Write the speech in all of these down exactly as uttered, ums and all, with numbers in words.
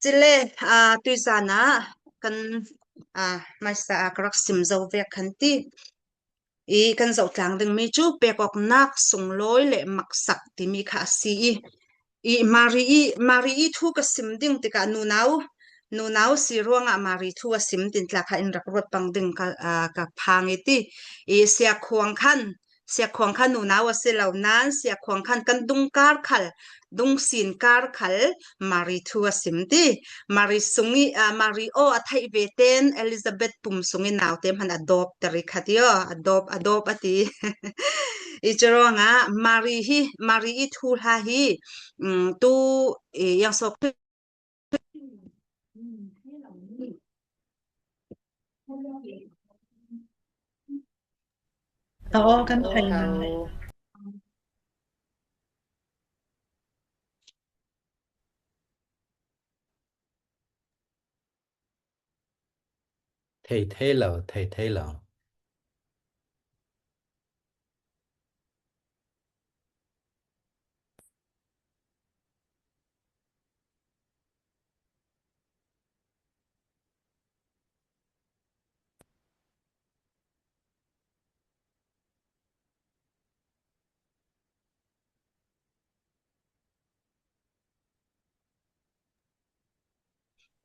Cule, aa, tuizan ah kan, aa, hmaisa ah ka rak sim zo vek kan ti. I kan zoh tlang dingmi cu pek awknak sunglawi le maksak timi kha a si i, i Mari i, Mari i thu ka sim ding tikah nunau, nunau si ruangah Mari thu a sim tin tla kha in rak ruat pang ding ka, aa, ka phang i ti. I Sia Khuang khan, Sia Khuang khan nunau a si lo nain, Sia Khuang khan kan dungkar khal, dungsin kar khal Mari thu a sim ti. Mari sung i, aa, Mari aw a theih ve ten Elizabeth pum sung i naute hman a dawp ter i kha ti aw, a dawp, a dawp a ti. I curuangah Mari hi, Mari i thuhla hi, um, tu, i, yang sawk Aw, kan thei ngai. Thei thei lo, thei thei lo.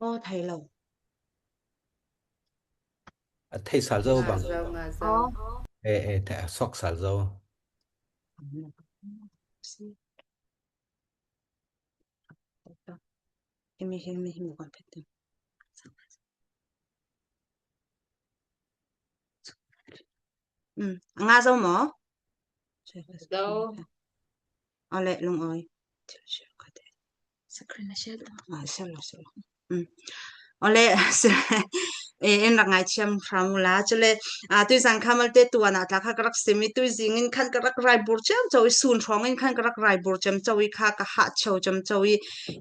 Aw, thei lo. A theih sal zo bang. Aw. Eh, eh, thei, a sok sal zo. Himi, himi, himi kan phet. Um, a nga zo maw? Zo. Awle, lungawi. Screen a share lo. Ah, share lo, share lo. Um. Awle, eh, in rak ngaithiam hram ula. Cule, ah, tuizan kha malte tuan ah tla kha ka rak sim i, tuizing in khan ka rak raibur ciamco i, sun hrawng in khan ka rak raibur ciamco i kha ka hah cheu ciamco i,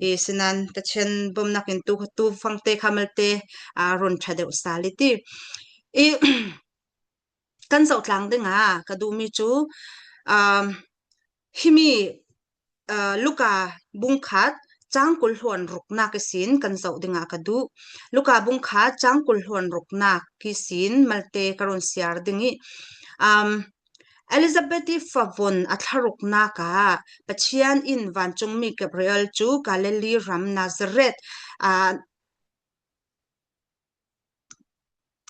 i sinan Pathian bomnak in tu, tu fangte kha malte, ah, run ṭha deuh sal i ti. I, kan zoh tlang dingah ka duhmi cu, um, himi, uh, Luka bungkhat cang kul hluan ruknak ihsin kan zoh dingah ka duh. Luka bungkhat cang kul hluan ruknak ihsin malte ka run siar ding i, um, Elizabeth i favun a thlaruknak ah Pathian in vancungmi Gabriel cu Galilee ram Nazareth, ah,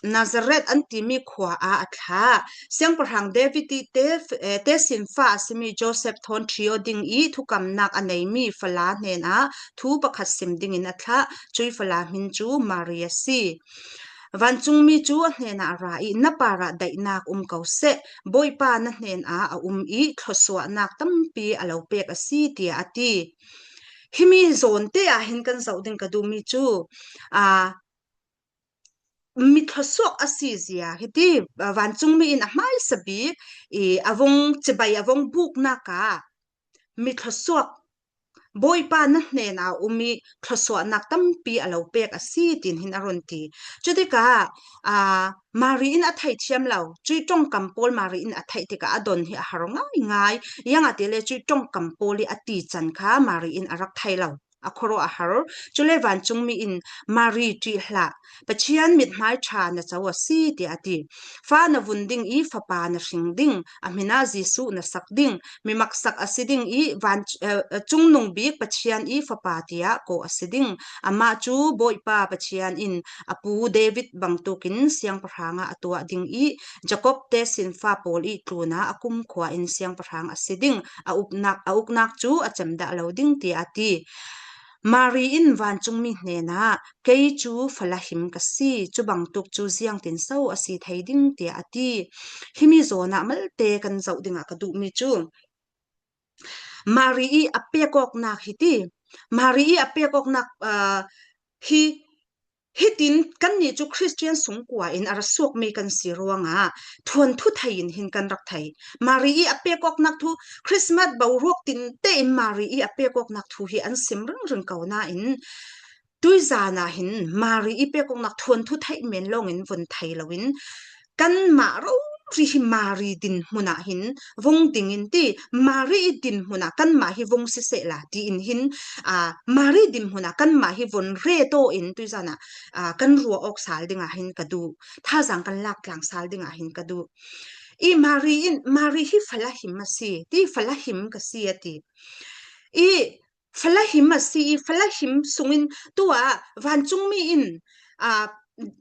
Nazareth an timi khua ah a thlah. Siangpahrang David i te, eh, tesinfa a simi Joseph thawn ṭhi aw ding i thukamnak a neimi fala hnenah thu pakhat sim dingin a thlah. Cui fala hmin cu Mari a si. Vancungmi cu a hnenah a ra i, "Na parah daihnak um ko seh, Bawipa na hnenah a um i thluasuahnak tampi a lo pek a si," tiah a ti. Himi zawn te ah hin kan zoh ding ka duhmi cu, aa, mi thluasuak a si zia hiti, aa, vancungmi in a hmaisa bik i a vung cibai, a vung buknak ah mi thluasuak, Bawipa na hnenah a um i thluasuahnak tampi a lo pek a si, tin hin a run ti. Cutikah, aa, Mari in a theithiam lo, cui ṭongkam pawl Mari in a theih tikah a don hi a har ngaingai. Ziangahtile cui ṭongkam pawl i a ti can kha Mari in a rak thei lo. A khuaruah a har. Cule vancungmi in, "Mari, ṭih hlah, Pathian mithmai ṭha na co a si," tiah a ti. "Fa na vun ding i fapa na hring ding, a hmin ah Jesuh na sak ding, mi maksak a si ding i van, eh, eh, Cungnung Bik Pathian i Fapa tiah kawh a si ding. Amah cu Bawipa Pathian in a pu David bangtukin siangpahrang ah a tuah ding i Jakob tesinfa pawl i tlunah a kumkhua in siangpahrang a si ding, a upnak, a uknak cu a cem dah lo ding," tiah a ti. Mari in vancungmi hnenah, "Kei cu fala him ka si, cu bangtuk cu ziangtin so a si thei ding?" tiah a ti. Himi zawn ah malte kan zoh dingah ka duhmi cu Mari i a pek awknak hi ti. Mari i a pek awknak, aa, hi, hitin kannih cu Khristian sungkua in a ra suakmi kan si ruangah thuanthu thei in hin kan rak thei. Mari i a pek awknak thu, Christmas boruak tinte in Mari i a pek awknak thu hi an sim ringring ko nain, tuizan ah hin Mari i pek awknak thuanthu theih men lawngin vun thei loin, kanmah ro ri hi Mari dinhmunah hin vung dingin ti, Mari i dinhmunah kanmah hi vung sisehla tiin hin, a, Mari dinhmunah kanmah hi vun reto in tuizanah, a, kan ruah awk sal dingah hin ka duh. Thazang kan lak tlang sal dingah hin ka duh. I Mari in, Mari hi falahim a si, ti falahim ka si a ti. I falahim a si, i falahim sungin tua vancungmi in, a,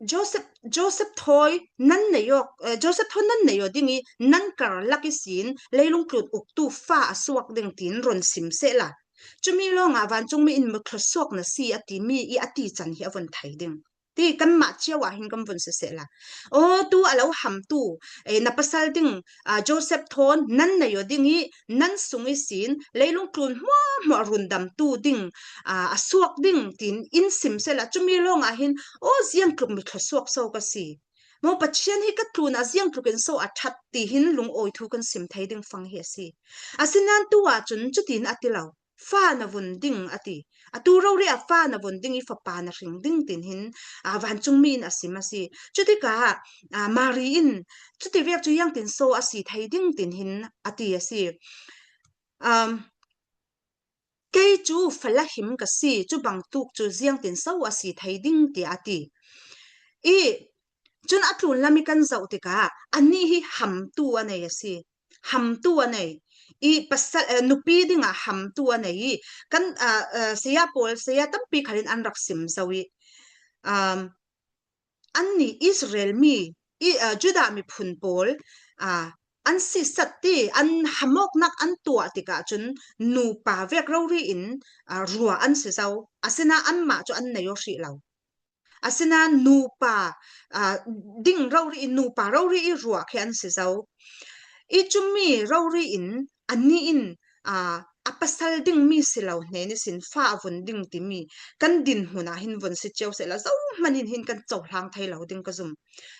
Joseph, Joseph thawi nan nei awk, eh, Joseph thawi nan nei aw ding i nan karlak i sin leilung tlut uktu fa a suak ding tiin ron sim sehla. Cumi lawngah vancungmi in muthlo suak na si a timi i a ti can hi a vun thei ding. Ti kanmah ciau ah hin kan vun sisehla. Aw, tu a lo hamtu, eh, na pasal ding, a, Joseph thawn nan nei aw ding i nan sung i sin leilung tlun hmuahhmuah rundamtu ding, a, a suak ding tiin in sim sehla. Cumi lawngah hin, aw, ziang tluk muthlo suak so ka si. Maw Pathian hi ka tlun a ziang tlukin so a that ti hin lungawi thu kan sim thei ding fang hi a si. Asinan tu ah cun cutin a ti lo. Fa na vun ding a ti. A tu rori a fa na vun ding i fapa na hring ding tin hin, a, vancungmi in a sim a si. Cutikah, a, Mari in cuti vek cu iangtin so a si thei ding tin hin a ti a si. Um, kei cu falahim ka si, cu bangtuk cu ziangtin so a si thei ding ti a ti. I cun a tlunlam i kan zoh tikah anih hi hamtu a nei a si. Hamtu a nei. I pasal, eh, nupi dingah hamtu a nei i kan, ah, ah, saya pawl, saya tampi khalin an rak sim zo i, um, annih Israel mi, i, ah, Judah miphun pawl, ah, an sisat ti, an hamawknak an tuah tikah cun nupa vek rori in, ah, ruah an si zo. Asinain anmah cu an nei aw hrih lo. Asinain nupa, ah, ding rori i, nupa rori i ruah khi an si zo. I cumi rori in anih in, ah, a pasal dingmi si lo hnen ihsin fa a vun ding timi kan dinhmun ah hin vun si cio sehla, zohman in hin kan cohlang thei lo ding ka zum.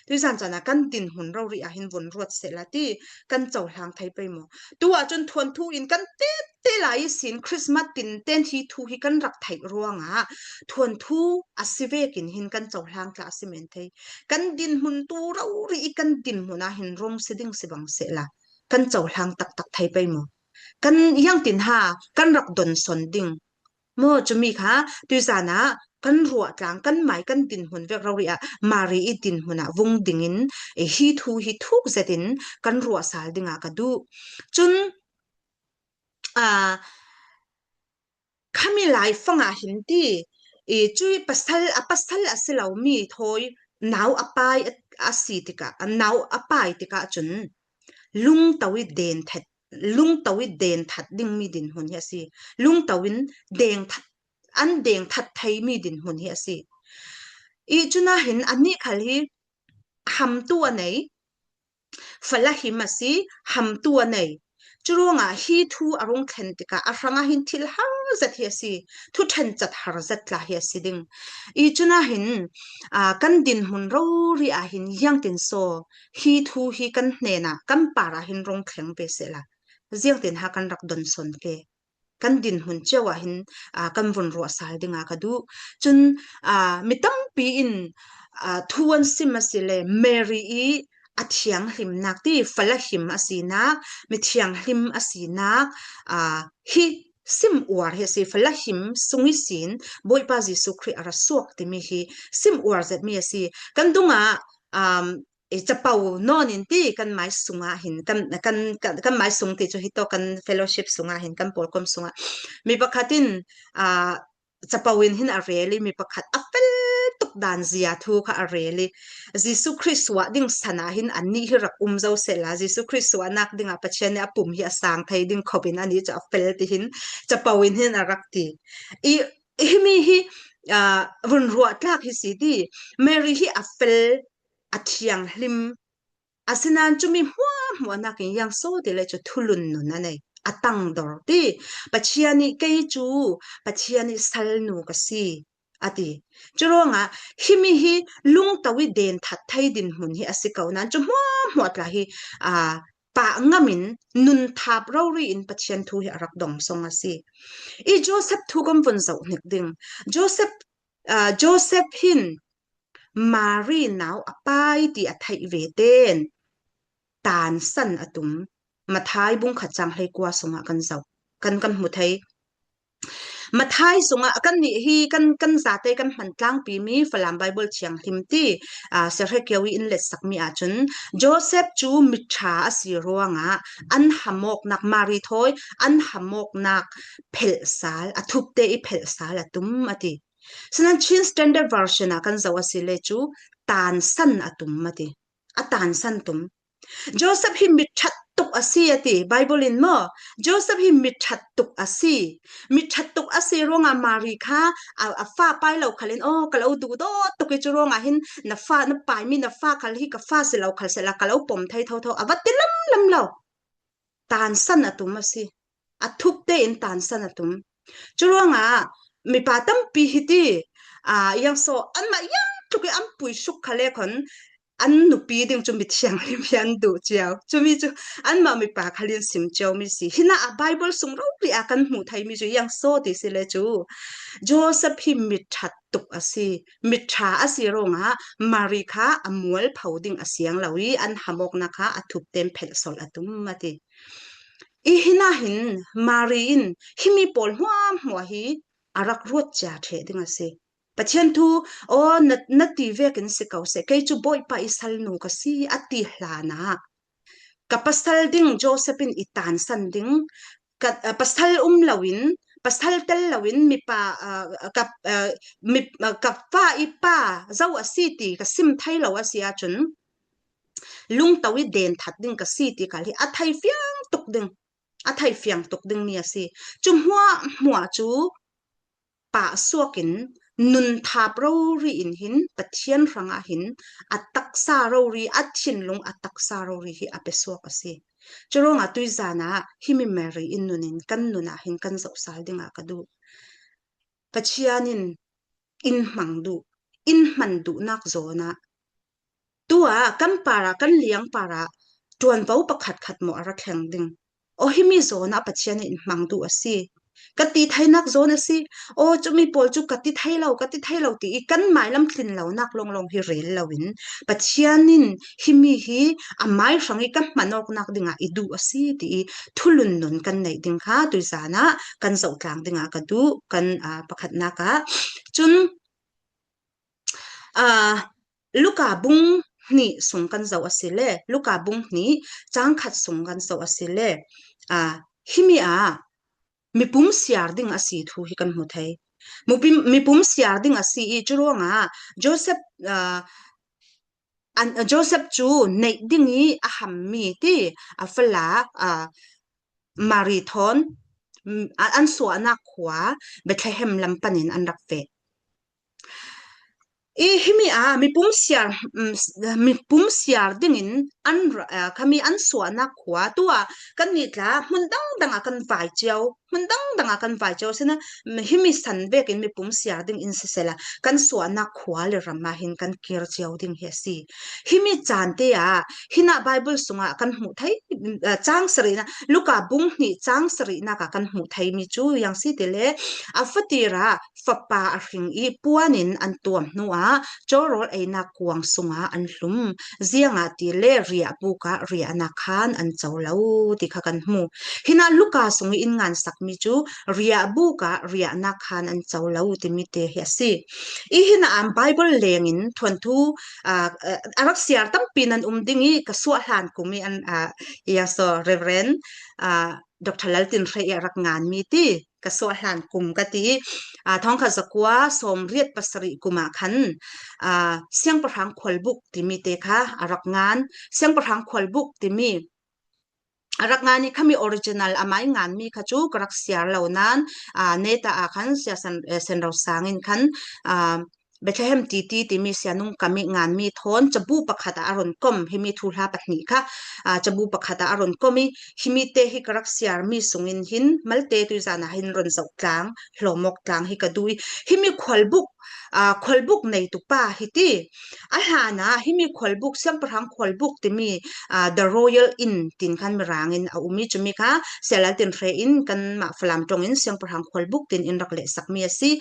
Tuizan caan ah kan dinhmun rori ah hin vun ruat sehla ti kan cohlang thei pei maw? Tu ah cun thuanthu in kan tette lai ihsin Christmas tinten hi thu hi kan rak theih ruangah thuanthu a si vekin hin kan cohlang tla a si men thei. Kan dinhmun tu rori i kan dinhmun ah hin rung si ding si bang sehla kan cohlang taktak thei pei maw? Kan iangtin ha kan rak donson ding. Maw cumi kha tuizan ah kan ruah tlang, kan mai kan dinhmun vek rori ah Mari i dinhmun ah vung dingin, eh, hi thu hi thuk zetin kan ruah sal dingah ka duh. Cun, ah, khami lai fangah hin ti, i cui pasal, a pasal a si lomi thawi nau a pai a, a si tikah, nau a pai tikah cun lungto i den that, lungto i den that dingmi dinhmun hi a si. Lungto in deng that, an deng that theimi dinhmun hi a si. I cun ah hin anih khal hi hamtu a nei, falahim a si, hamtu a nei. Curuangah hi thu a rung thlen tikah a hrangah hin thil har zet hi a si, thu ṭhen cat har zet tla hi a si ding. I cun ah hin, aa, kan dinhmun rori ah hin iangtin so hi thu hi kan hnenah kan parah hin rung thleng pe sehla, ziangtin ha kan rak donson ke? Kan dinhmun cio ah hin, aa, kan vun ruah sal dingah ka duh. Cun, aa, mi tampi in, aa, thu an sim a si le Mary i a thianghlimnak ti, falahim a sinak, mi thianghlim a sinak, aa, hi sim uar hi a si, falahim sung ihsin Bawipa Jesuh Khrih a ra suak timi hi sim uar zetmi a si. Kan dungah, um, i capo nawn in ti kan mai sungah hin, kan, kan, kan, kan mai sung ti cu hi tawh kan fellowship sungah hin, kan pawlkom sungah mi pakhat in, aa, capo in hin a rel i mi pakhat a fel tuk dan zia thu kha a rel i Jesuh Khrih suah ding san ah hin annih hi rak um zo sehla, Jesuh Khrih suahnak dingah Pathian nih a pum hi a sang thei ding khop in anih cu a fel tihin capo in hin a rak ti. I, himi hi, aa, vun ruah tlak hi si ti, Mary hi a fel, a thianghlim, asinain cumi hmuahhmuah nakin iang so ti le cu thulun nun a nei, a tangdor ti. Pathian nih kei cu Pathian nih salnu ka si, a ti. Curuangah himi hi lungto i den that thei dinhmun hi a si ko nain cu hmuahhmuah tla hi, aa, pah ngam in nun thap rori in Pathian thu hi a rak dong song a si. I Joseph thu kan vun zoh hnik ding. Joseph, aa, Joseph hin Mary nau a pai ti a theih ve ten tansan a tum. Mathai bung khat chang hlei kua sungah kan zoh, kan, kan hmu thei. Mathai sungah kan nih hi kan, kan zate kan hman tlangpi mi Falam Bible thianghlim ti, aa, Serhekio i in letsak mi ahcun Joseph cu mitṭha a si ruangah an hamawknak Mari thawi an hamawknak phelh sal, a thupte i phelh sal a tum a ti. Sinan Chin Standard Version ah kan zoh a si le cu tansan a tum a ti. A tansan tum. Joseph hi mitṭhat tuk a si a ti, Bible in maw? Joseph hi mitṭhat tuk a si. Mitṭhat tuk a si ruangah Mari kha a, a fa pai lo khalin, aw, ka lo duhdawt tuk i cu ruangah hin na fa, na paimi na fa khal hi ka fa si lo khal sehla ka lo pom thei thotho a va ti lamlam lo. Tansan a tum a si. A thupte in tansan a tum. Cu ruangah mipa tampi hiti, aa, yang so, anmah yang tluk i an pui suk khal le khon, an nupi ding cu mithianghlim hi an duh cio. Cumi cu anmah mipa khalin sim cio mi si. Hinah a Bible sung rori a kan hmuh thei mi cu yang so ti si le cu Joseph hi mitṭhat tuk a si. Mitṭha a si ruangah Mari kha a mualpho ding a siang lo i an hamawknak kha a thupte in phelh sol a tum a ti. I hinah hin Mari in himi pawl hmuahhmuah hi a rak ruat cia ṭheh ding a si. Pathian thu, aw, na, na ti vekin si ko seh, kei cu Bawipa i salnu ka si, a ti hlanah ka pasal ding Joseph in i tansan ding, ka, a, pasal um loin, pasal tel loin mipa, a, ka, a, mi, a, ka fa i pa zo a si ti ka sim thei lo a si ahcun, lungto i den that ding ka si ti khal hi a thei fiang tuk ding, a thei fiang tuk ding mi a si. Cu hmuahhmuah cu pah suak in nun thap rori in hin Pathian hrangah hin a taksa rori, a thinlung a taksa rori hi a pe suak a si. Cu ruangah tuizan ah himi Mary in nun in kan nun ah hin kan zoh sal dingah ka duh. Pathian in in hmang duh, in hman duhnak zawn ah, tu ah kan parah, kan liang parah ṭuanvo pakhat khat maw a ra thleng ding? Aw, himi zawn ah Pathian in in hmang duh a si. Ka ti theinak zawn a si. Aw, cumi pawl cu ka ti thei lo, ka ti thei lo ti i kan mailam tlin lonak lawnglawng hi rel loin Pathian in himi hi a mai hrang i ka hman awknak dingah i duh a si ti i thulun nun kan neih ding kha tuizan ah kan zoh tlang dingah ka duh, kan, aa, pakhatnak ah. Cun, aa, Luka bung hnih sung kan zoh a si le, Luka bung hnih cang khat sung kan zoh a si le, aa, himi ah mipum siar ding a si thu hi kan hmu thei. Mipum, mipum siar ding a si i cu ruangah Joseph, aa, an, Joseph cu neih ding i a hammi ti a fala, aa, Mari thawn, mm, a, an suahnak khua Bethlehem lam panin an rak feh. I himi ah mipum siar, mm, s-, mipum siar dingin an ra-, aa, khami an suahnak khua tu ah kan nih tla hmun dangdang ah kan vai cio, hmun dangdang ah kan vai cio sina, mm, himi san vekin mipum siar dingin sisela kan suahnak khua le ram ah hin kan kir cio ding hi a si. Himi caan te ah hinah Bible sungah kan hmuh thei, mm, aa, cang sarihnak, Luka bung hnih cang sarihnak ah kan hmuh thei mi cu yang si ti le, a fatir ah fapa a hring i puan in an tuam hnu ah cawrawl einak kuang sungah an hlum. Ziangahtile riahbuk ah riahnak khan an co lo ti kha kan hmu. Hinah Luka sung i in ngansak mi cu riahbuk ah riahnak khan an co lo timi te hi a si. I hinah Bible lengin thuanthu, aa, a rak siar tampi nan um ding i ka suah hlan kum i an, aa, i a so Reverend, aa, Doctor Laltin Hrei i a rak nganmi ti ka suah hlan kum ka ti i, aa, thawngkhat zakua sawmriat pasarih kum ah khan, aa, Siangpahrang Khualbuk timi te kha a rak ngan. Siangpahrang Khualbuk timi a rak ngan i khami original amah i nganmi kha cu ka rak siar lo nain, aa, neta ah khan Sia Sen, eh, Senro Sang in khan, aa, Bethlehem Titi timi sianung kam i nganmi thawn cabu pakhat ah a run kom, himi thuhla pahnih kha, aa, cabu pakhat ah a run kom i, himi te hi ka rak siarmi sungin hin malte tuizan ah hin run zoh tlang, hlawm awk tlang hi ka duh i, himi khualbuk aa, khualbuk neitu pa hi ti. A hlana himi khualbuk, Siangpahrang khualbuk timi, aa, The Royal Inn tin khan Mirangin a um i, cumi kha Sia Lal Tin Hre in kanmah Falam tawngin Siangpahrang khualbuk tin in rak lehsak mi a si.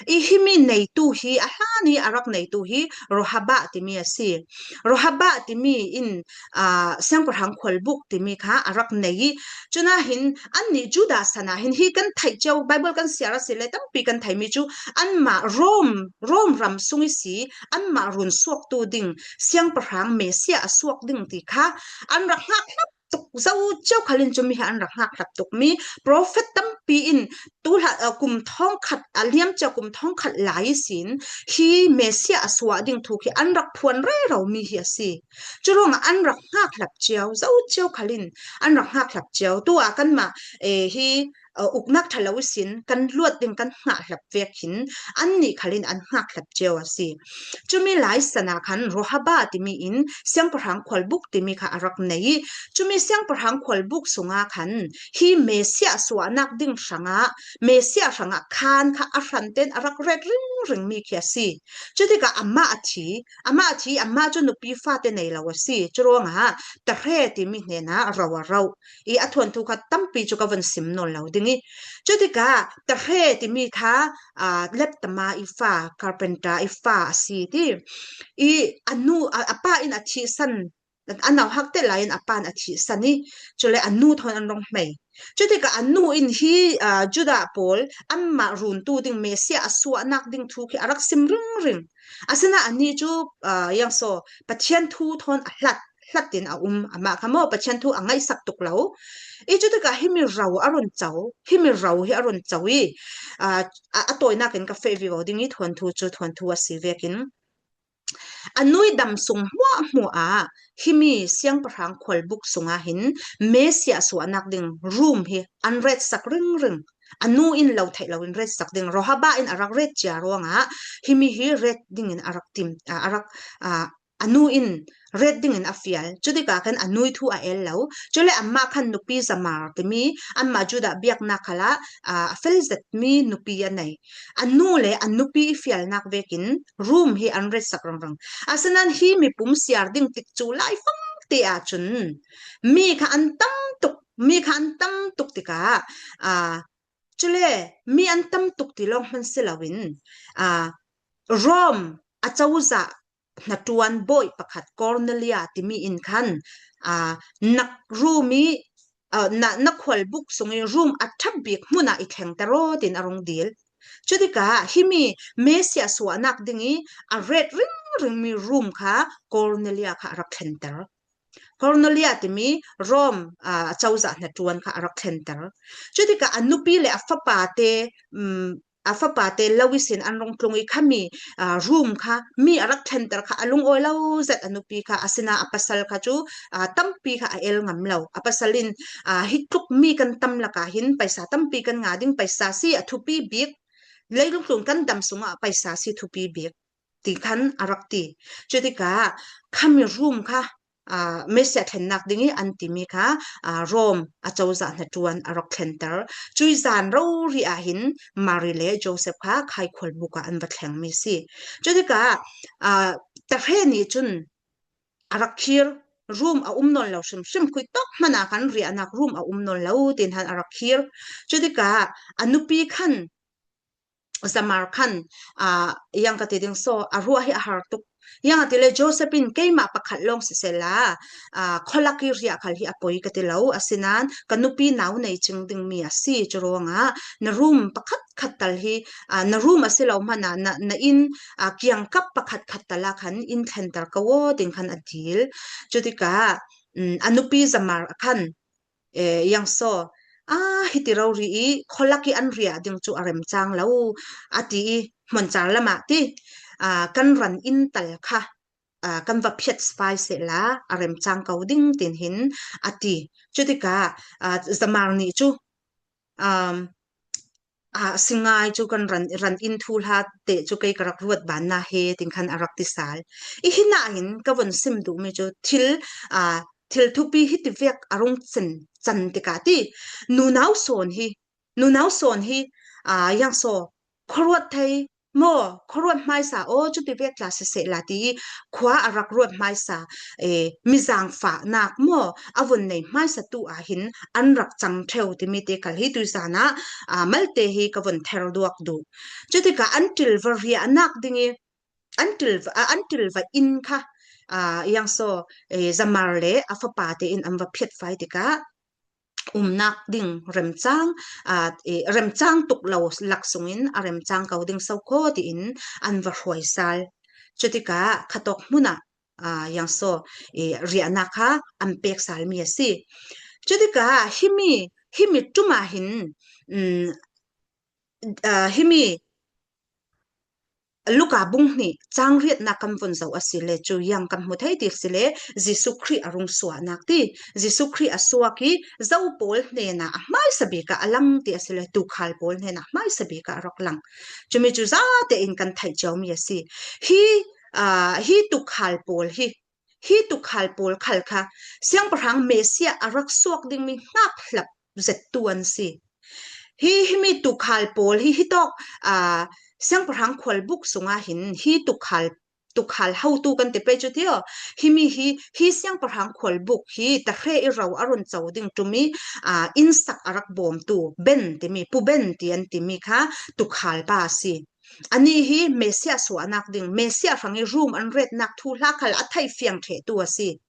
I himi neitu hi, a hlan hi a rak neitu hi Rohabah timi a si. Rohabah timi in, aa, Siangpahrang khualbuk timi kha a rak nei i, cuna hin annih Judah sana hin hi kan theih cio, Bible kan siar a si le tampi kan theih mi cu anmah Rom, Rom ram sung i si, anmah run suaktu ding, Siangpahrang Messiah a suak ding ti kha an rak hngak hlap tuk zo cio khalin cumi hi an rak hngak hlap tuk mi. Profet tampi in tu hla, aa, kum thawngkhat, a liam cia kum thawngkhat lai ihsin hi Messiah a suah ding thu khi an rak phuan rero mi hi a si. Curuangah an rak hngak hlap cio, zo cio khalin an rak hngak hlap cio. Tu ah kanmah, eh, hi, aa, uknak ṭha lo ihsin kan luat ding kan hngah hlap vek hin annih khalin an hngak hlap cio a si. Cumi lai sana khan Rohabah timi in Siangpahrang khualbuk timi kha a rak nei i, cumi Siangpahrang khualbuk sunga khan hi Messiah suahnak ding hrangah, Messiah hrangah khan kha a hranten a rak ret ringring mi khi a si. Cutikah amah a thi, amah a thi, amah cu nupi fate nei lo a si. Curuangah Tahre timi hnenah ro a rauh i, a thuanthu kha tampi cu ka vun sim nawn lo ding i. Cutikah Tahre timi kha, aa, Leptama i fa, carpenter i fa a si ti. I a nu, a, a pa in a thihsan, a nauhak te lai in a pa in a thihsan i, cule a nu thawn an rung hmei. Cutikah a nu in hi, aa, Judah pawl anmah runtu ding Messiah a suahnak ding thu khi a rak sim ringring. Asinain ani cu, aa, yang so, Pathian thu thawn a hlat, hlat in a um, amah kha maw Pathian thu a ngaihsak tuk lo. I cutikah himi ro a run co, himi ro hi a run co i, aa, a, a tawinak in ka feh vivo ding i, thuanthu cu thuanthu a si vekin. A nu i dam sung hmuahhmuah ah himi Siangpahrang khualbuk sungah hin Messiah suahnak ding room hi an retsak ringring. A nu in lo theih loin retsak ding, Rohabah in a rak ret cia ruangah himi hi ret dingin a rak tim, a, a rak, a, a nu in ret dingin a fial. Cutikah khan a nu i thu a el lo. Cule amah khan nupi Zamar timi, anmah Judah biaknak khalah, aa, a fel zetmi nupi a nei. A nu le a nupi i fialnak vekin room hi an retsak ringring. Asinain hi mipum siar ding tik cu laifang te ahcun mi kha an tam tuk, mi kha an tam tuk tikah, aa, cule mi an tam tuk ti lawng hman si loin, aa, Rom a cozah hnaṭuan bawi pakhat Cornelia timi in khan, aa, na room i, aa, na, na khualbuk sung i room a ṭha bik hmunah i thlengter aw, tin a rung dil. Cutikah himi Messiah suahnak ding i a ret ringring mi room kha Cornelia kha a rak thlenter. Cornelia timi Rom, aa, cozah hnaṭuan kha a rak thlenter. Cutikah a nupi le a fapa te, um, a fapa te lo ihsin an rung tlung i khami, aa, room kha mi a rak thlenter kha a lungawi lo zet a nupi kha, asinain a pasal kha cu, aa, tampi kha a el ngam lo. A pasal in, aa, hi tluk mi kan tam lakah hin paisa tampi kan ngah ding, paisa si a thupi bik, leilungtlun kan dam sungah paisa si thupi bik ti khan a rak ti. Cutikah khami room kha, aa, Messiah thlennak ding i an timi kha, aa, Rom a cozah hnaṭuan a rak thlenter. Cui zan rori ah hin Mary le Joseph kha khai khualbuk ah an va thleng mi si. Cutikah, aa, Tahre nih cun a rak khir, room a um nawn lo hrimhrim, khui tawk hmanah khan riahnak room a um nawn lo, tin han a rak khir. Cutikah a nupi khan Zamar khan, aa, yang ka ti ding saw, a ruah hi a har tuk. Yang a ti le Joseph in keimah pakhat lawng sisela, aa, khualak i riah khal hi a poi ka ti lo, asinain ka nupi nau nei cing ding mi a si, curuangah na room pakhat khat tal hi, aa, na room a si lo hmanah na, na inn, aa, kiangkap pakhat khat tal ah khan in thlenter ko aw, tin khan a dil. Cutikah, um, a nupi Zamar khan, eh, yang saw, a, hiti rori i khualak i an riah ding cu a remcang lo, a ti i hmuncar lamah ti, aa, kan ran in tal kha, aa, kan va phiat sifai sehla a remcang ko ding, tin hin a ti. Cutikah, aa, Zamar nih cu, um, a, singai cu kan ran, ran in thuhla te cu kei ka rak ruat ban na he, tin khan a rak ti sal. I hi nain ka vun sim duhmi cu thil, aa, thil thupi hi ti vek a rung cin can tikah ti, nunau sawn hi, nunau sawn hi, aa, yang saw, khuaruat thei, maw, khuaruat hmaisa aw, cuti vek tla siseh la ti i khua a rak ruat hmaisa, eh, mi zaangfahnak maw, a vun nei hmaisatu ah hin an rak cang ṭheu timi te khal hi tuizan ah, ah, malte hi ka vun ther duak duh. Cutikah an ṭil va riahnak ding i, an ṭil va, ah, an ṭil va in kha, ah, Yangso, eh, Zamar le a fapa te in an va phiat fai tikah, umnak ding remcang, ah, eh, remcang tuk lo lak sungin a remcang ko ding so kho tiin an va hruai sal. Cutikah khatawk hmunah, ah, Yangso, eh, riahnak kha an pek sal mi a si. Cutikah himi, himi ṭum ah hin, um, ah, himi Luka bung hnih cang riatnak kan vun zoh a si le cu, yang kan hmu thei ti si le, Jesuh Khrih a rung suahnak ti, Jesuh Khrih a suak i zo pawl hnenah a hmaisa bik ah a lang ti a si le, tuukhal pawl hnenah hmaisa bik ah a rak lang. Cumi cu zate in kan theih cio mi a si. Hi, aa, hi tuukhal pawl hi, hi tuukhal pawl khal kha siangpahrang Messiah a rak suak dingmi hngakhlap zettu an si. Hi, himi tuukhal pawl hi, hitawk, aa, siangpahrang khualbuk sungah hin hi tuukhal, tuukhal hotu kan ti pei cu tio. Himi hi, hi siangpahrang khualbuk hi tahre i ro a run co ding ṭum i, aa, innsak a rak bawmtu Ben timi, Pu Ben ti an timi kha tuukhal pa a si. Anih hi Messiah suahnak ding, Messiah hrang i rum an retnak thuhla khal a theih fiang ṭhehtu a si.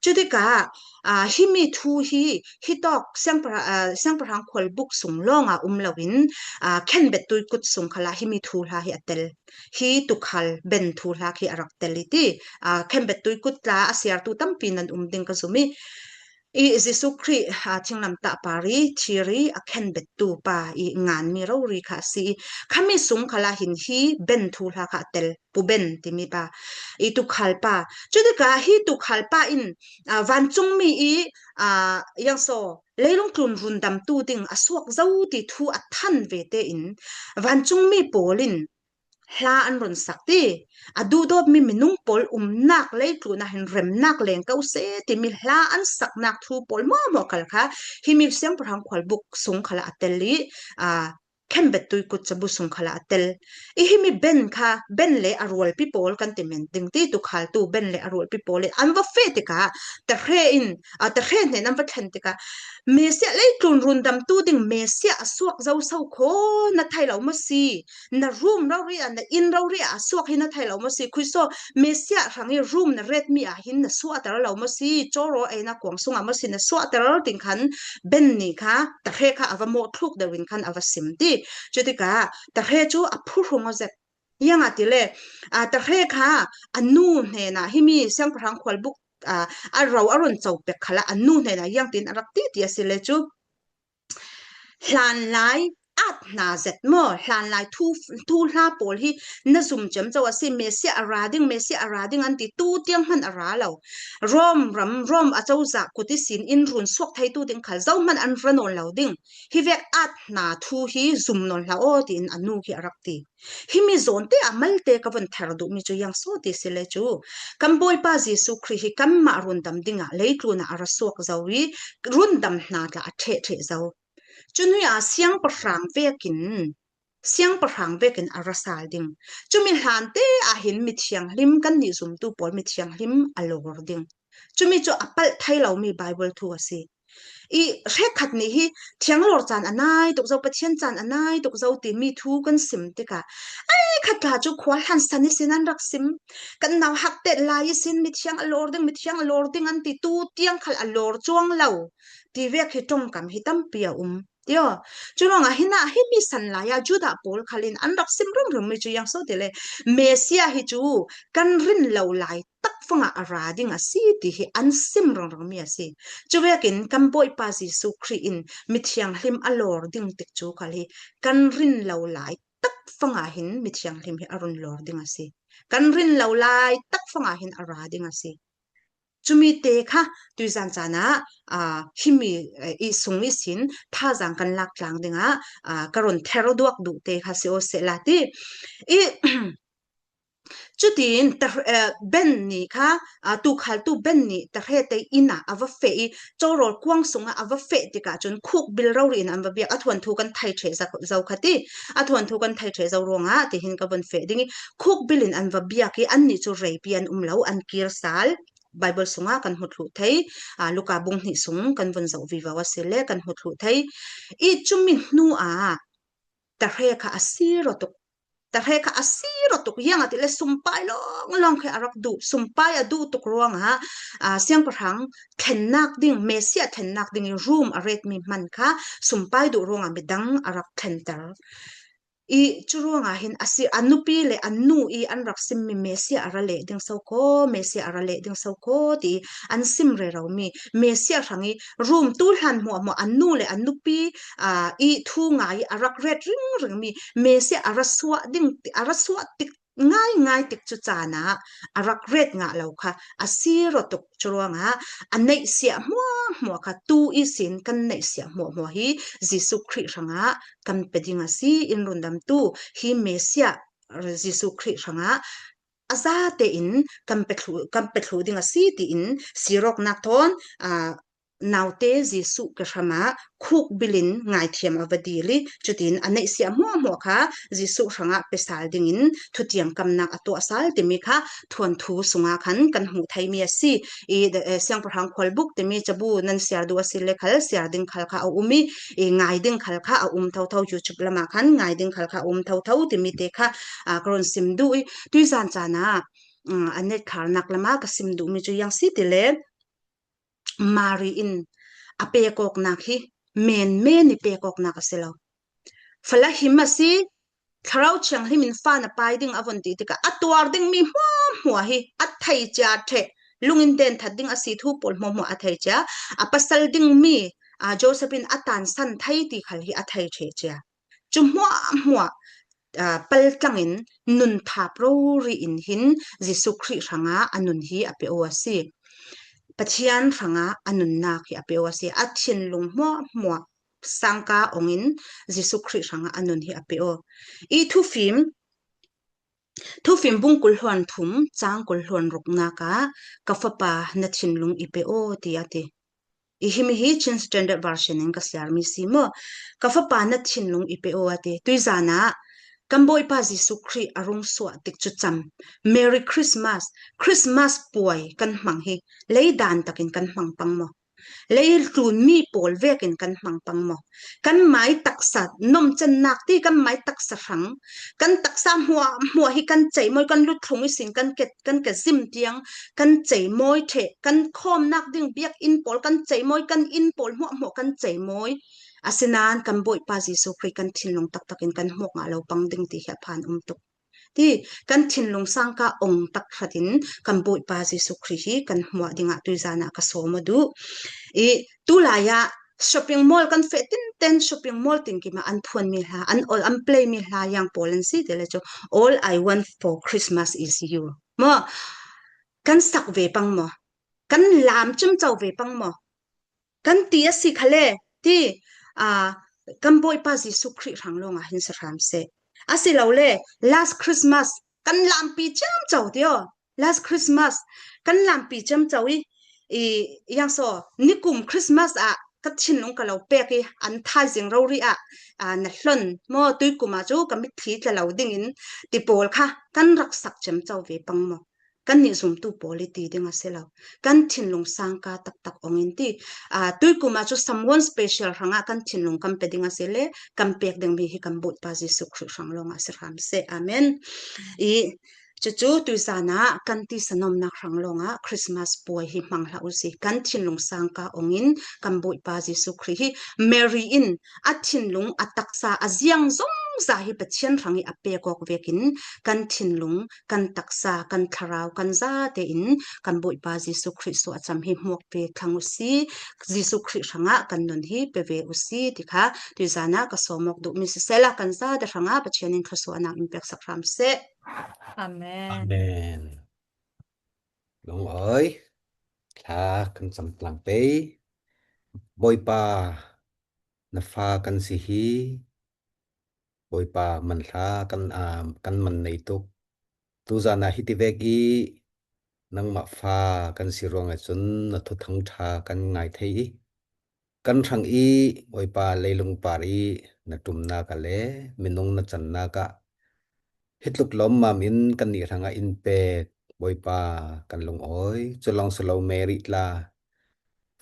Cutikah, aa, himi thu hi, hitawk siangpahra-, aa, siangpahrang khualbuk sung lawngah um loin, aa, khenbettu i kut sung khalah himi thuhla hi a tel. Hi tuukhal Ben thuhla khi a rak tel i ti, aa, khenbettu i kut tla a siartu tampi nan um ding ka zum i, i Jesuh Khrih, aa, thinglamtah par i thir i a khenbettu pa i nganmi rori kha a si i, khami sung khalah hin hi Ben thuhla kha a tel, Pu Ben timi pa, i tuukhal pa. Cutikah hi tuukhal pa in, aa, vancungmi i, aa, Yangso, leilung tlun rundamtu ding a suak zo ti thu a than ve tein vancungmi pawl in hla an run sak ti, a duhdawtmi minung pawl umnak leitlun ah hin remnak leng ko seh timi hla an saknak thu pawl mawhmawh khal kha himi siangpahrang khualbuk sung khalah a tel i, aa, khenbettu i kut cabu sung khalah a tel. I himi Ben kha, Ben le a rualpi pawl kan ti men ding ti, tuukhaltu Ben le a rualpi pawl in an va feh tikah tahre in, aa, tahre hnen an va thlen tikah, Messiah leitlun rundamtu ding Messiah a suak zo so kho na thei lo maw si? Na rum rori ah, na inn rori ah a suak hi na thei lo maw si? Khuiso, Messiah hrang i rum na retmi ah hin na suahter lo maw si? Cawraw eina kuang sungah maw si na suahter ding khan Ben nih kha tahre kha a va mawh thluk deuh in khan a va sim ti. Cutikah tahre cu a phurhung aw zet. Ziangahtile, aa, tahre kha a nu hnenah himi siangpahrang khualbuk, aa, a ro a run co pek khalah a nu hnenah ziangtin a rak ti ti a si le cu, hlanlai at hna zet maw? Hlanlai thu, thuhla pawl hi na zum ciamco a si. Messiah a ra ding, Messiah a ra ding an ti, tu tiang hman a ra lo. Rom ram, Rom a cozah kut ihsin in run suak theitu ding khal zohman an ra nawn lo ding. Hi vek at hna thu hi zum nawn hlah aw, tiin a nu khi a rak ti. Himi zawnte ah malte ka vun ther duhmi cu ziang so ti si le cu, kan Bawipa Jesuh Khrih hi kanmah rundam dingah leitlun ah a ra suak zo i rundam hna tla a ṭheh ṭheh zo. Cun hi ah siangpahrang vekin, siangpahrang vekin a ra sal ding. Cumi hlante ah hin mithianghlim kannih zumtu pawl mithianghlim a lawr ding. Cumi cu a palh thei lomi Baibal thu a si. I hrekkhat nih hi thianglawr caan a nai tuk zo, Pathian caan a nai tuk zo timi thu kan sim tikah, ai khat tla cu khua hlan san ihsin an rak sim. Kan nauhak tet lai ihsin mithiang a lawr ding, mithiang a lawr ding an ti, tu tiang khal a lawr cuang lo ti vek hi ṭongkam hi tampi a um. Tio, cu ruangah hinah himi san lai ah Judah pawl khal in an rak sim ringring mi cu ziang so ti le, Messiah hi cu kan rin lo lai takfangah a ra ding a si ti hi an sim ringring mi a si. Cu vekin kan Bawipa Jesuh Khrih in mithianghlim a lawr ding tik cu khal hi kan rin lo lai takfangah hin mithianghlim hi a run lawr ding a si. Kan rin lo lai takfangah hin a ra ding a si. Cumi te kha tuizan caan ah, aa, himi, eh, i sung ihsin thazaang kan lak tlang dingah, aa, ka run ther duak duh te kha si aw seh la ti. I, Cutin ta, eh, Ben nih kha, ah, tuukhaltu Ben nih Tahrete inn ah a va feh i, corawl kuang sungah a va feh tikah cun khukbil rori in an va biak. A thuanthu kan thei ṭheh zo, zo kha ti, a thuanthu kan thei ṭheh zo ruangah tihin ka von feh ding i, khukbil in an va biak i, annih cu reipi an um lo, an kir sal. Baibal sungah kan hmu thluh thei, aa, Luka bung hnih sung kan vun zoh vivo asile kan hmu thluh thei. I cumi hnu ah Tahre kha a si rawtuk. Tahre kha a si rawtuk. Ziangahtile sumpai lawnglawng khi a rak duh. Sumpai a duh tuk ruangah, aa, siangpahrang thlennak ding, Messiah thlennak ding i rum a retmi hman kha sumpai duh ruangah midang a rak thlenter. I cu ruangah hin a si, a nupi le a nu i an rak simmi Messiah a ra leh ding so kho, Messiah a ra leh ding so kho ti an sim reromi Messiah hrang i rum tu hlan hmuahhmuah a nu le a nupi, aa, i thu ngai i a rak ret ringringmi Messiah a ra suah ding, a ra suah tik ngaingai tik cu caan ah a rak ret ngah lo kha a si rawtuk. Cu ruangah a neihsiah hmuahhmuah kha tu ihsin kan neihsiah hmuahhmuah hi Jesuh Khrih hrangah kan pe ding a si. In rundamtu hi Messiah Jesuh Khrih hrangah a zate in kan pe thluh, kan pe thluh ding a si tiin sirawknak thawn, aa, naute Jesuh ke hramah khukbil in ngaithiam a va dil i, cutin a neihsiah hmuahhmuah kha Jesuh hrangah pe sal dingin thutiam kamnak a tuah sal timi kha thuanthu sungah khan kan hmuh theimi a si. I, eh, siangpahrang khualbuk timi cabu nan siar duh a si le khal, siar ding khal kha a um i, i ngai ding khal kha a um thotho, YouTube lamah khan ngai ding khal kha a um thotho timi te kha, aa, ka run sim duh i, tuizan caan ah, mm, a netkharnak lamah ka sim duhmi cu ziang si tile, Mari in a pek awknak hi menmen i pek awknak a si lo. Fala him a si, Thlarau Thianghlim in fa na pai ding a von ti tikah a tuar dingmi hmuahhmuah hi a thei cia ṭheh, lungin denthat ding a si thu pawl hmuahhmuah a thei cia, a pasal dingmi, aa, Joseph in a tansan thei ti khal hi a thei ṭheh cia. Cu hmuahhmuah, aa, paltlang in nun thap rori in hin Jesuh Khrih hrangah a nun hi a pe aw a si. Pathian hrangah a nunnak hi a pe aw a si. A thinlung hmuahhmuah sangka ong in Jesuh Khrih hrangah a nun hi a pe aw. I thufim, thufim bung kul hluan thum, cang kul hluan ruknak ah, "Ka fapa, na thinlung i pe aw," ti a ti. I himi hi Chin Standard Version in ka siarmi si maw? "Ka fapa, na thinlung i pe aw," a ti. Tuizan ah kan Bawipa Jesuh Khrih a rung suah tik cu cam. Merry Christmas, Christmas puai kan hmang hi, lei dan takin kan hmang pang maw? Lei tlunmi pawl vekin kan hmang pang maw? Kan mai taksa nomcennak ti, kan mai taksa hrang, kan taksa hmuahhmuah hi kan ceimawi, kan luthlung ihsin kan ke, kan ke zim tiang kan ceimawi ṭheh, kan khawmnak ding biakinn pawl kan ceimawi, kan inn pawl hmuahhmuah kan ceimawi. Asinain kan Bawipa Jesuh Khrih kan thinlung taktakin kan hmuak ngah lo pang ding ti hi a phan um tuk. Ti, kan thinlung sangka ong tak hratin kan Bawipa Jesuh Khrih hi kan hmuah dingah tuizan ah ka sawm aw duh. I, tulai ah shopping mall kan feh tinten, shopping mall tinkim ah an phuanmi hla, an ol, an play mi hla ziang pawl an si ti le cu, "All I want for Christmas is you." Maw? Kan sak ve pang maw? Kan lam ciamco ve pang maw? Kan ti a si khale, ti, aa, kan Bawipa Jesuh Khrih hrang lawngah hin si hram seh. Asilole, "Last Christmas kan lampi ciamco," ti aw. "Last Christmas kan lampi ciamco i, i, ziang so, nikum Christmas ah ka thinlung ka lo pek i an thaizing rori ah, aa, na hlon maw, tuikum ah cu ka mitthli tla lo dingin," ti pawl kha kan rak sak ciamco ve pang maw? Kannih zumtu pawl i ti ding a si lo. Kan thinlung sangka taktak ong in ti, aa, tuikum ah cu someone special hrangah kan thinlung kan pe ding a si le, kan pek dingmi hi kan Bawipa Jesuh Khrih hrang lawngah si hram seh. Amen. I, cucu tuizan ah kan tisa nomnak hrang lawngah Christmas puai hi hmang hlah u si. Kan thinlung sangka ong in kan Bawipa Jesuh Khrih hi Mary in a thinlung, a taksa, a ziang zongza hi Pathian hrang i a pek awk vekin kan thinlung, kan taksa, kan thlarau, kan zate in kan Bawipa Jesuh Khrih suahcam hi hmuak ve thlang u si, Jesuh Khrih hrangah kan nun hi pe ve u si ti kha tuizan ah ka sawm awk duhmi sisehla kan zate hrangah Pathian in thluasuahnak in pek sak hram seh. Amen. Amen. Lungawi, thla kan cam tlang pei. Bawipa, na fa kan si hi. Bawipa, man hla kan, aa, kan man nei tuk. Tuzan ah hiti vek i nangmah fa kan si ruangah cun na thuthang ṭha kan ngai thei i kan hrang i Bawipa leilung par i na ṭumnak ah le minung na cannak ah hi tluk lawmmam in kannih hrangah in pek Bawipa kan lungawi. Cu lawng si lo Mary tla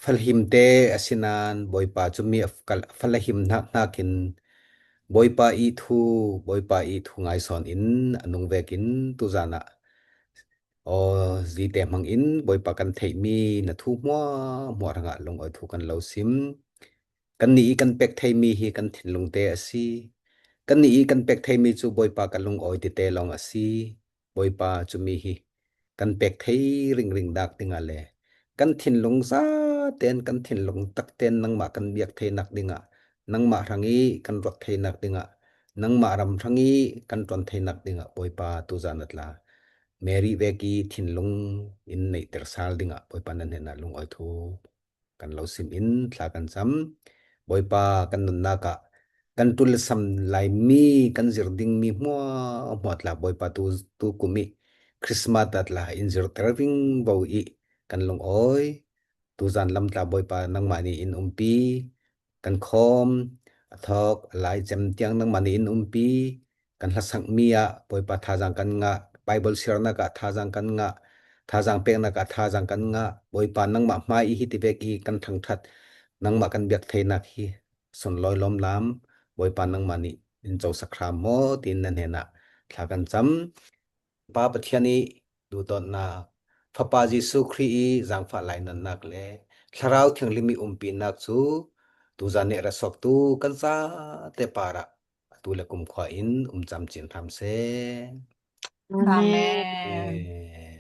falahim te a si nain Bawipa cu mi a fal-, falahim hnak hnakin Bawipa i thu, Bawipa i thu ngai sawn in a nung vekin tuzan ah aw, zite hmangin Bawipa kan theihmi na thu hmuahhmuah hrangah lungawi thu kan lo sim. Kannih i kan pek theimi hi kan thinlung te a si. Kannih i kan pek theimi cu Bawipa kan lungawi tete lawng a si. Bawipa cumi hi kan pek thei ringring dak dingah le kan thinlung zaten kan thinlung takten nangmah kan biak theinak dingah, nangmah hrang i kan ruat theinak dingah, nangmah ram hrang i kan ṭuan theinak dingah Bawipa tuzan ah tla Mary vek i thinlung in neihter sal dingah Bawipa nan hnenah lungawi thu kan lo sim in thla kan cam. Bawipa kan nunnak ah kan ṭul le sam laimi kan zir dingmi hmuahhmuah tla Bawipa tu, tu kum i Christmas ah tla in zirhter vingvo i kan lungawi. Tuzan lam tla Bawipa nangmah nih in umpi, kan khawm, a thawk, a lai cem tiang nangmah nih in umpi, kan hlasakmi ah Bawipa thazaang kan ngah, Bible siarnak ah thazaang kan ngah, thazaang peknak ah thazaang kan ngah, Bawipa nangmah hmai i hiti vek i kan thangṭhat, nangmah kan biak theinak hi sunlawi lawmlam, Bawipa nangmah nih in cosak hram maw tiin nan hnenah thla kan cam. Pa Pathian i duhdawtnak, Fapa Jesuh Khrih i zaangfah lainatnak le Thlarau Thianghlim i umpinak cu tuzan nih rasuaktu kan zate parah atu le kumkhua in um camcin hram seh. Amen. Amen.